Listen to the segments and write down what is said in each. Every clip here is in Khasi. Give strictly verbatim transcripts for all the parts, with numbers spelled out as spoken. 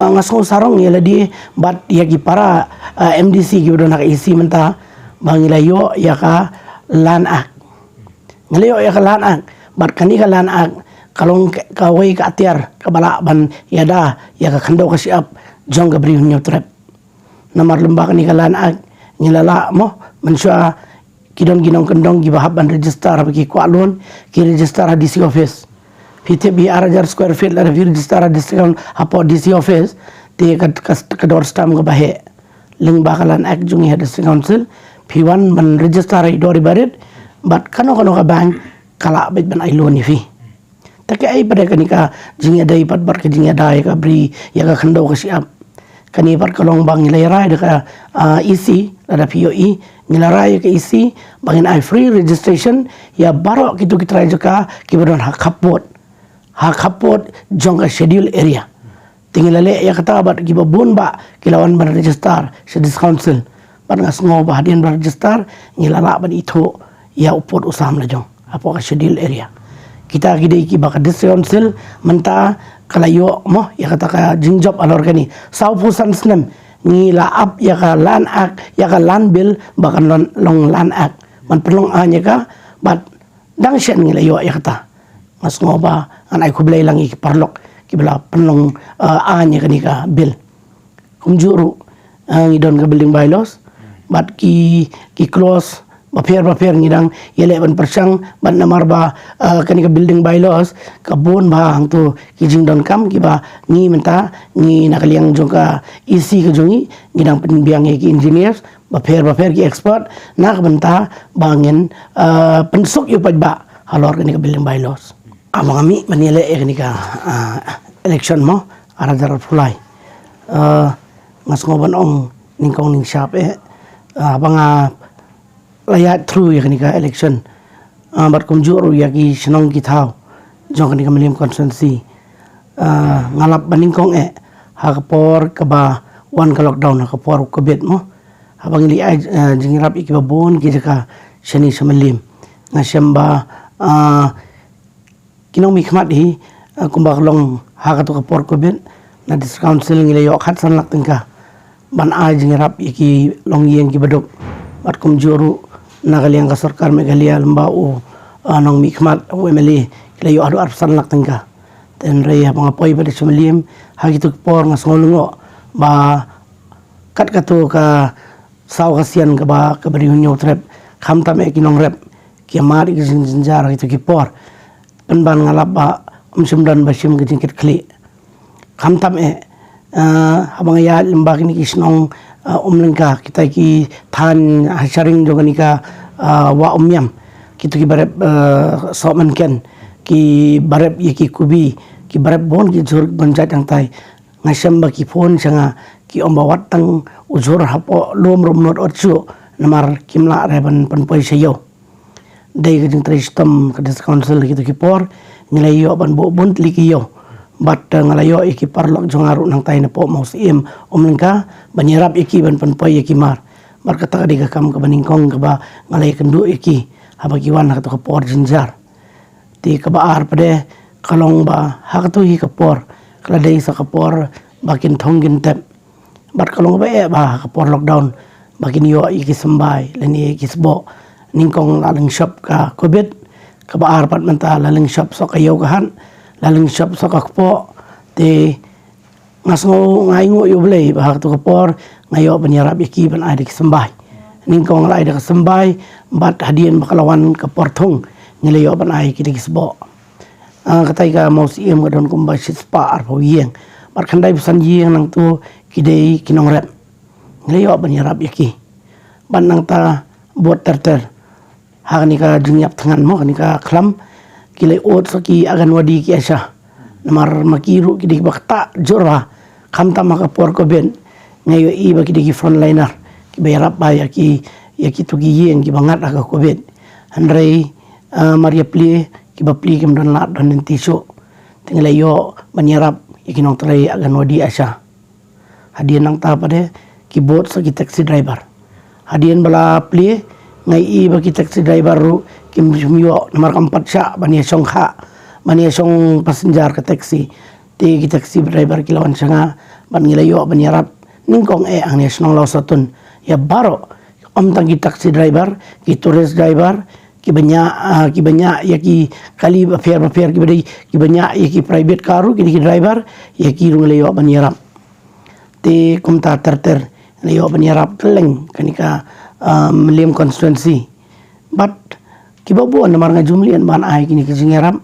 Nga sngew sarong ïa lade bad ïa ki para, ah, M D C kiba don ha ka E C mynta ba ngi la ïoh ïa ka Land Act. Ngi la ïoh ïa ka Land Act bad kane ka Land Act ka long ka, kawei ka atiar kaba lah ban ïada ïa ka khyndew ka shyiap jong ka Bri Hynñiewtrep. Namar lyngba kane ka Land Act ngi la lah mo, mynshuwa ki don ki nongkyndong kiba hap ban register, haba ki kwah loan ki register ha D C office. Phi tip hi ar hajar square feet lada phi register ha district coun-, hapoh D C office, te ka, ka, ka dor stamp kaba heh. Lyngba ka Land Act jong ngi ha district council, phi wan ban register ha i dor i barit bad kano kano ka bank ka lah beit ban ai loan ïa phi. Te kaei pat de kane ka jingïadei pat bad ka jingïada ïa ka bri, ïa ka khyndew ka shyiap? Kane pat ka long ba ngi la ïarai da ka, ah, E C, lada phi ïohi, ngi la rai ïa ka E C ba ngin ai free registration ïa baroh kito ki trai jaka kiba don ha khappud, ha khappud jong ka schedule area. Te ngi la leh ïa kata bad kiba bun bah ki la wan ban register sha district council. Bad nga sngew ba hadien ba register ngi la lah ban ithuh ïa u pud u sam la jong hapoh ka schedule area. Kita ki dei kiba ka district council mynta ka la ïoh mo ïa kata ka jingjop halor kane. Sawphew san snem ngi la ap ïa ka Land Act, ïa ka Land Bill ba kan long, long Land Act. Ban pynlong aiñ ïa ka bad dang shen ngi la ïoh ïa kata. Nga sngew ba ngan ai khublei lang ïa ki paralok kiba la pynlong, eh, aiñ ïa kane ka bill. Kumjuh ruh, eh, ngi don ka building bylaws bad ki, ki clause bapher bapher ngi dang ïaleh ban pyrshang bad namar ba, eh, kane ka building bylaws ka bun bha hangto ki jingdonkam kiba ngi mynta ngi na ka liang jong ka E C ka jong ngi, ngi dang pynbiang ïa ki engineers bapher bapher, ki expert na ka bynta ba ngin, eh, pynsuk ïa u paidbah halor kane ka building bylaws. Haba nga mih ban ïaleh ïa kane ka, ah, election mo, ar hajar arphew lai. Ah, nga sngew ban ong nyngkong nyngshap eh, ah, haba nga la ïaid through ïa kane ka election, ah, bad kumjuh ruh ïa ki shnong ki thaw jong kane ka Mylliem constituency. Ah, nga lap ba nyngkong eh ha ka por kaba wan ka lockdown, ha ka por u Covid mo, haba ngi leit ai, ah, jingïarap ïa kiba bun ki jaka shane sha Mylliem. Nga shem ba, ah, ki nongmihkhmat hi, eh, kumba ka long ha kato ka por Covid, na District Council ngi la ïoh khatsan lak tyngka ban ai jingïarap ïa ki longïing kiba duk. Bad kumjuh ruh na ka liang ka sorkar Meghalaya lyngba u, eh, nongmihkhmat u M L A ki la ïoh haduh arphew san lak tyngka. Te hynrei haba nga poi pat sha Mylliem ha kito ki por nga sngew lyngngoh ba kat kato ka saw ka sian kaba ka Bri Hynñiewtrep, khamtam eh ki nongrep, ki mad ïa ki jingjynjar ha kito ki por. Pynban nga lap ba ym shym don ba shim ka jingkitkhlieh. Khamtam eh, eh, haba nga ïaid lyngba kine ki shnong, eh, Umlyngka, kita ki thaiñ ha sharing jong kane ka, eh, Wah Umïam, kito kiba rep, eh, soh mynken, kiba rep ïa ki kubi, kiba rep bun ki jhur bun jait hangtai. Nga shem ba ki phone sha nga, ki ong ba wat tang u jhur hapoh lum ruh ym nud ot shuh namar kim lah re ban pynpoi sha ïew. Dei ka jingtrei shitom ka District Council ha kito ki por, ngi la ïoh ban buh bun tylli ki ïew. Bad, eh, nga la ïoh ïa ki paralok jong nga ruh nangtai napoh Mawsiem, Umlyngka, ban ïarap ïa ki ban pynpoi ïa ki mar. Bad kata ka dei ka kam kaba nyngkong kaba nga la ïakynduh ïa ki haba ki wan ha kato ka por jynjar. Te kaba ar pat de ka long ba ha kato hi ka por ka la dei sa ka por ba kin thong kin tep. Bad ka long kaba eh ba ha ka por lockdown ba kin ïoh ïa ki symbai lane ïa ki sboh. Nyngkong la lyngshop ka Covid, kaba ar pat mynta la lyngshop soh ka ïew ka hat, la lyngshop soh ka kpoh. Te nga sngew, nga ainguh ïa U Blei ba ha kato ka por nga ïoh ban ïarap ïa ki ban ai da ki symbai. Nyngkong la ai da ka symbai, bad hadien ba ka la wan ka por thung ngi la ïoh ban ai ïa ki da ki sboh. Ah, katai ka Mawsiem ka don kumba shispah arphew ïing, bad khyndaiphew san ïing nangto ki dei ki nongrep. Ngi la ïoh ban ïarap ïa ki. Bad nangta bud ter ter ha kane ka jingïap thngan mo, kane ka khlam, ki la ud sa ki Anganwadi, ki ASHA. Namar ma ki ruh ki dei kiba ktah jur bha, khamtam ha ka por Covid. Nga ïohi ba ki dei ki frontliner kiba ïarap bha ïa ki, ïa kito ki ïing kiba ngat ha ka Covid. Hynrei, eh, mar ïa plie, kiba plie kim don lad don lynti shuh. Te ngi la ïoh ban ïarap ïa ki nongtrei Anganwadi, ASHA. Hadien nangta pat de ki bud sa ki taxi driver. Hadien ba la plie, nga ïohi ba ki taxi driver ruh kim shym ïoh namar kam pat shah ban ïa shong kha, ban ïa shong passenger ka taxi. Te ki taxi driver ki la wan sha nga bad ngi la ïoh ban ïarap nyngkong eh hangne shnong Lawsatun ïa baroh, ym tang ki taxi driver, ki tourist driver, ki ba ñiah, ah, ki ba ñiah ïa ki kali bapher bapher, ki ba dei ki ba ñiah ïa ki private car ruh, ki dei ki driver, ïa ki ruh ngi la ïoh ban ïarap. Te kumta ter ter ngi la ïoh ban ïarap kylleng kane ka, ah, Mylliem constituency. Bad kiba bun namar nga ju mlien ban ai kine ki jingïarap,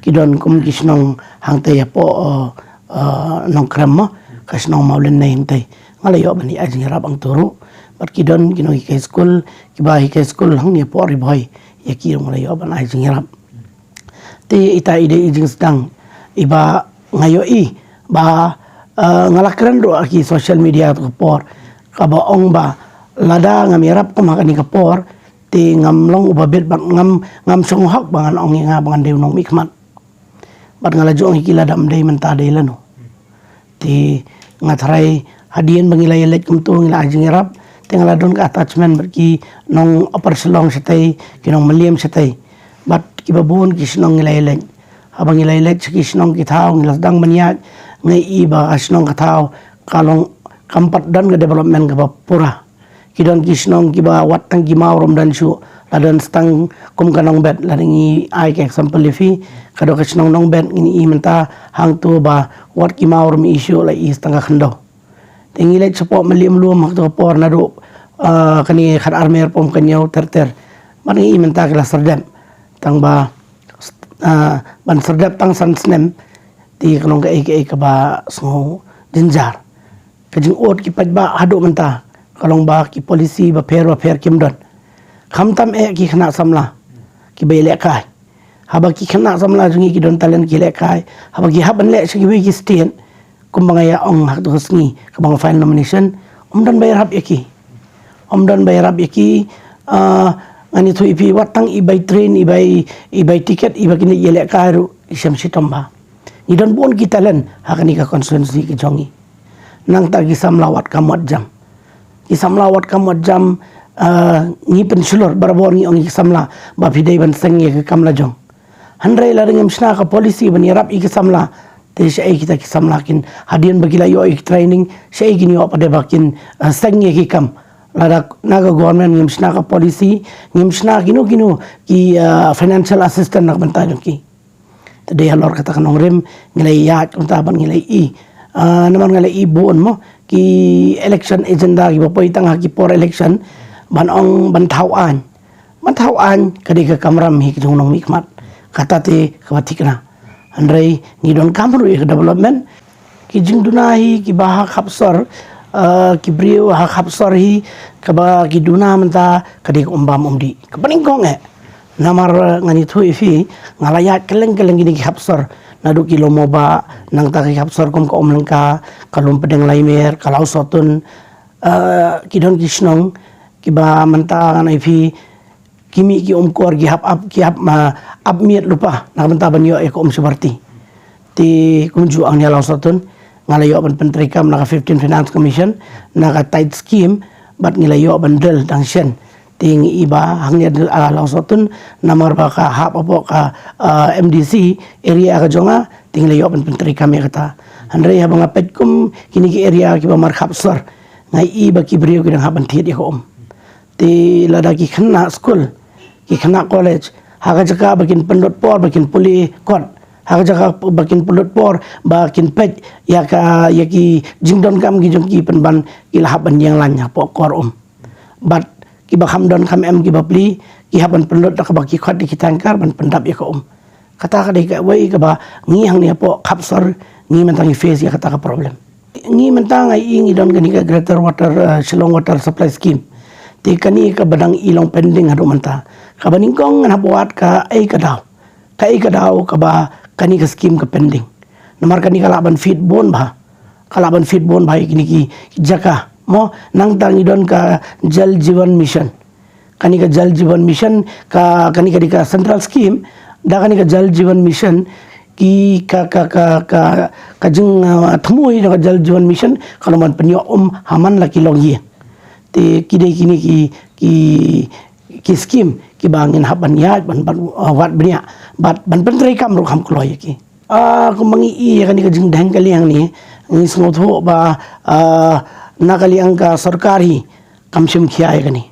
ki don kum ki shnong hangta hapoh, uh, uh, Nongkrem mo, ka shnong Mawlynnai hangta. Nga la ïoh ban ai jingïarap hangta ruh. Bad ki don ki nonghikai skul, kiba hikai skul hangne hapoh Ri Bhoi, ïa ki ruh nga la ïoh ban ai jingïarap. Te ita i dei i jingsdang iba nga ïohi ba, uh, nga la kren ruh ha ki social media tu ka por, kaba ong ba lada ngam ïarap kum ha kane ka por, te ngam long uba bit bad ngam, ngam shong hok ba ngan ong ïa nga ba ngan dei u nongmihkhmat. Bad nga la ju ong ïa ki lada ym dei mynta dei lano. Te nga tharai hadien ba ngi la ïaleit kumto ngi la ai jingïarap, te nga la don ka attachment bad ki nong Upper Shillong shatei, ki nong Mylliem shatei. Bad kiba bun ki shnong ngi la ïaleit. Haba ngi la ïaleit sha ki shnong ki thaw ngi la sdang ban ïaid, nga i ba ka shnong ka thaw ka long kam pat don ka development kaba pura. Ki don ki shnong kiba wat tang ki maw ruh ym don shuh, la don tang kum ka Nongbet, lada ngi ai ka example ïa phi, ka don ka shnong Nongbet, ngin i mynta hangto ba wat ki maw ruh ym i shuh, la i tang ka khyndew. Te ngi leit shapoh Mylliem Lum ha kato ka por naduh, ah, kane khatar mer pom ka ñiew ter ter. Bad ngi i mynta ki la serdep. Tang ba, ah, ban serdep tang san snem, te ka long kaei kaei kaba sngew jynjar. Ka jingud ki paidbah haduh mynta ka long ba ki policy bapher bapher kim don. Khamtam eh ki khynnah samla kiba ïalehkai. Haba ki khynnah samla jong ngi ki don talent ki lehkai, haba ki hap ban leh sha kiwei ki state, kumba nga ïa ong ha kato ka sngi kaba nga file nomination, ym don ba ïarap ïa ki. Ym don ba ïarap ïa ki, ah, ngan ïathuh ïa phi, wat tang i bai train, i bai, i bai ticket, i ba kin ïalehkai ruh i shem shitom bha. Ngi don bun ki talent ha kane ka constituency ka jong ngi. Nangta ki samla wat kam wat jam. Ki samla wat kam wat jam, ah, ngi pynshlur barabor, ngi ong ïa ki samla ba phi dei ban seng ïa ka kam lajong. Hynrei lada ngim shna ka policy ban ïarap ïa ki samla, te shaei kita ki samla kin, hadien ba ki la ïoh ïa ki training, shaei kin ïoh pat de ba kin, ah, seng ïa ki kam. Lada na ka government ngim shna ka policy, ngim shna kino kino ki, ah, financial assistance na ka bynta jong ki. Te dei halor kata ka nongrim ngi la ïaid kumta bad ngi la i. Ah, namar ngi la i bun mo ki election agenda kiba poi tang ha ki por election ban ong ban thaw aiñ. Ban thaw aiñ ka dei ka kamram hi ka jong u nongmihkhmat. Kata te kaba thikna. Hynrei ngi donkam ruh ïa ka development. Ki jingduna hi kiba ha khap sor, eh, ki briew ha khap sor hi kaba ki duna mynta ka dei ka um bam um dih. Kaba nyngkong eh. Namar, eh, ngan ïathuh ïa phi, nga la ïaid kylleng kylleng kine ki khap sor. Naduh ki Lawmawbah, nangta ki khap sor kum ka Umlyngka, ka Lumpdeng Laimer, ka Lawsotun, eh, ki don ki shnong kiba mynta ngan ïa phi, ki mih ki um kor, ki hap ap, ki hap ma ap miet lypa na ka bynta ban ïoh ïa ka um shabar ti. Te kumjuh hangne ha Lawsotun nga la ïoh ban pyntreikam na ka fifteen Finance Commission na ka tithe scheme, bad ngi la ïoh ban drill dang shen. Te ngi i ba hangne ha Lawsotun namar ba ka hap hapoh ka, ah, M D C area ka jong nga, te ngi la ïoh ban pyntreikam ïa kata. Hynrei haba nga peit kum kine ki area kiba markhap sor, nga i ba ki briew ki dang hap ban thied ïa ka um. Te lada ki khynnah skul, ki khynnah college, ha ka jaka ba kin pynlut por ba kin pule kot, ha ka jaka ba kin pynlut por ba kin peit ïa ka, ïa ki jingdonkam ki jong ki, pynban ki la hap ban ïeng lain hapoh kor um. Bad kiba kham don kham em kiba plie, ki hap ban pynlut da kaba ki khot da ki tanker ban pyndap ïa ka um. Kata ka dei kawei kaba ngi hangne hapoh khap sor ngi mynta ngi face ïa kata ka problem. Ngi mynta nga i ngi don kane ka Greater Water, eh, Shillong Water Supply Scheme. Te kane kaba dang i long pending haduh mynta. Kaba nyngkong ngan hap wad kaei ka daw. Kaei ka daw kaba kane ka scheme ka pending. Namar kane ka lah ban feed bun bha. Ka lah ban feed bun bha ïa kine ki jaka. Mo, nangta ngi don ka Jal Jeevan Mission. Kane ka Jal Jeevan Mission, ka, kane ka dei ka central scheme, da kane ka Jal Jeevan Mission, ki ka, ka, ka, ka, ka jing, uh, thmu hi na ka Jal Jeevan Mission, ka long ban pynïoh um ha man la ki longïing. Te ki dei kine ki, ki, ki scheme, kiba ngin hap ban ïaid, ban, ban, uh, wad bniah, bad ban pyntreikam ruh kham kloi ïa ki. Ah, kumba ngi i ïa kane ka jingdheng kali hangne, ngi sngewthuh ba, ah, na ka liang ka sorkar hi kam shim khia ïa kane.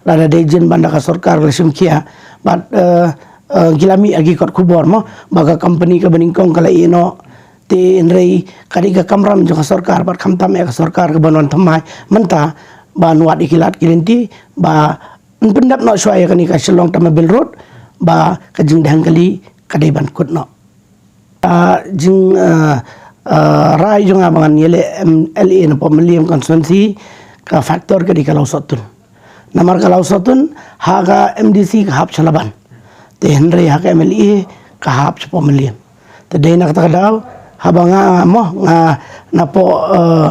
Lada dei jin ban da ka sorkar ka la shim khia, bad, eh, eh, ki la mih ha ki kot khubor mo, ba ka company kaba nyngkong ka la ïeh noh. Te hynrei ka dei ka kamram jong ka sorkar, bad khamtam ïa ka sorkar kaba wan thymmai mynta, ban wad ïa ki lad ki lynti, ban pyndep noh shuwa ïa kane ka Shillong Tamabil Road, ba ka jingdheng kali ka dei ban kut noh. Ah, jing, ah, ah, rai jong nga ba ngan ïaleh M L A na pdeng Mylliem constituency, ka factor ka dei ka Lawsohtun. Namar ka Lawsohtun ha ka M D C ka hap sha Laban. Te hynrei ha ka M L A ka hap sha pdeng Mylliem. Te dei na kata ka daw, haba nga mo, nga na pdeng, eh,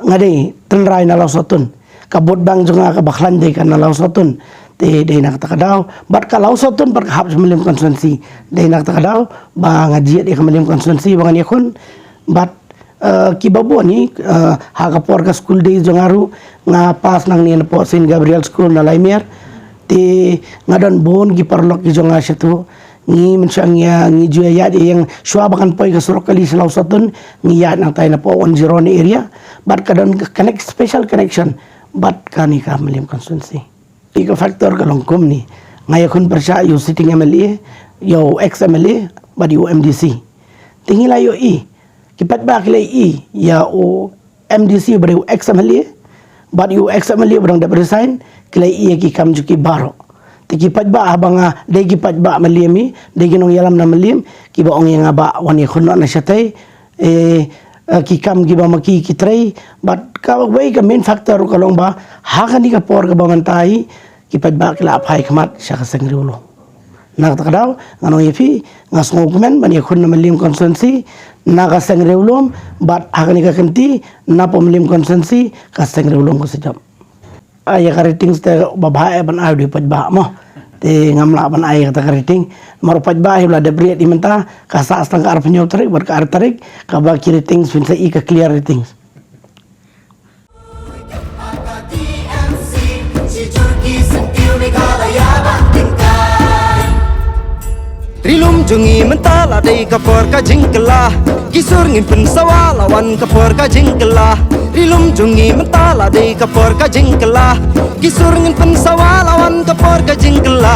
nga dei tynrai na Lawsohtun. Ka vote bank jong nga kaba khlaiñ dei ka na Lawsohtun. Te dei na kata ka daw, bad ka Lawsohtun bad ka hap sha Mylliem constituency. Dei na kata ka daw ba nga jied ïa ka Mylliem constituency ba ngan ïakhun. Bad, eh, kiba bun hi, eh, ha ka por ka school days jong nga ruh, nga pass nangne na pdeng Saint Gabriel School na Laimer. Te nga don bun ki paralok ki jong nga shato. Ngi mynshuwa ngi ïa, ngi ju ïaid ïa ïeng shuwa ba kan poi ka surok kali sha Lawsohtun, ngi ïaid nangtai na pdeng One Zero na area. Bad ka don ka connect, special connection bad kane ka Mylliem constituency. Ïa ka factor ka long kumne. Nga ïakhun pyrshah ïa u sitting M L A, ïa u ex M L A, bad ïa u M D C. Te ngi la ïohi, ki paidbah ki la ïohi ïa u M D C ba dei u ex M L A, bad ïa u ex M L A ba dang dep resign, ki la ïohi ïa ki kam jong ki baroh. Te ki paidbah haba nga, dei ki paidbah Mylliem hi, dei ki nongïalam na Mylliem, kiba ong ïa nga ba wan ïakhun noh na shatei, eh, eh, ki kam kiba ma ki ki trei, bad kawei ka main factor ka long ba, ha kane ka por kaba mynta hi, ki paidbah ki la phai khmat sha ka Seng Riewlum. Na kata ka daw, ngan ong ïa phi, nga sngewkmen ban ïakhun na Mylliem constituency, na ka Seng Riewlum, bad ha kane ka kynti, na pdeng Mylliem constituency, ka Seng Riewlum ka sa jop. Ah, ïa ka ratings te ba bha eh ban ai u dei u paidbah mo. Te ngam lah ban ai kata ka rating. Namar u paidbah hi u la dep rieh hi mynta, ka sah tang ka arphew hynñiew tarik, bad ka ar tarik, kaba ki ratings phin sa i ka clear ratings. Ri lum jong ngi mynta la dei ka por ka jingkylla. Ki sur ngin pynsawa la wan ka por ka jingkylla. Ri lum jong ngi mynta la dei ka por ka jingkylla. Ki sur ngin pynsawa la wan ka por ka jingkylla.